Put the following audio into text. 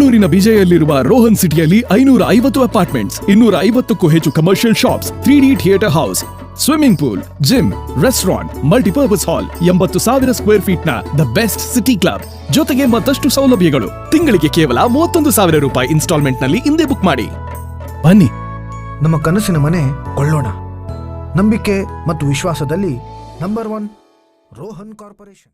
ಮಂಗಳೂರಿನ ಬಿಜೈಯಲ್ಲಿರುವ ರೋಹನ್ ಸಿಟಿಯಲ್ಲಿ 550 ಅಪಾರ್ಟ್ಮೆಂಟ್ಸ್, 250ಕ್ಕೂ ಹೆಚ್ಚು commercial shops, 3D theatre house, swimming pool, gym, restaurant, multipurpose hall, 80,000 square feet ನ the best city club ಜೊತೆಗೆ ಮತ್ತಷ್ಟು ಸೌಲಭ್ಯಗಳು. ತಿಂಗಳಿಗೆ ಕೇವಲ ₹31,000 ಇನ್ಸ್ಟಾಲ್ಮೆಂಟ್ ನಲ್ಲಿ. ಇಂದೇ ಬುಕ್ ಮಾಡಿ, ಬನ್ನಿ. ನಮ್ಮ ಕನಸಿನ ಮನೆ ಕೊಳ್ಳೋಣ ನಂಬಿಕೆ ಮತ್ತು ವಿಶ್ವಾಸದಲ್ಲಿ ನಂಬರ್ ಒನ್ ರೋಹನ್ ಕಾರ್ಪೊರೇಷನ್.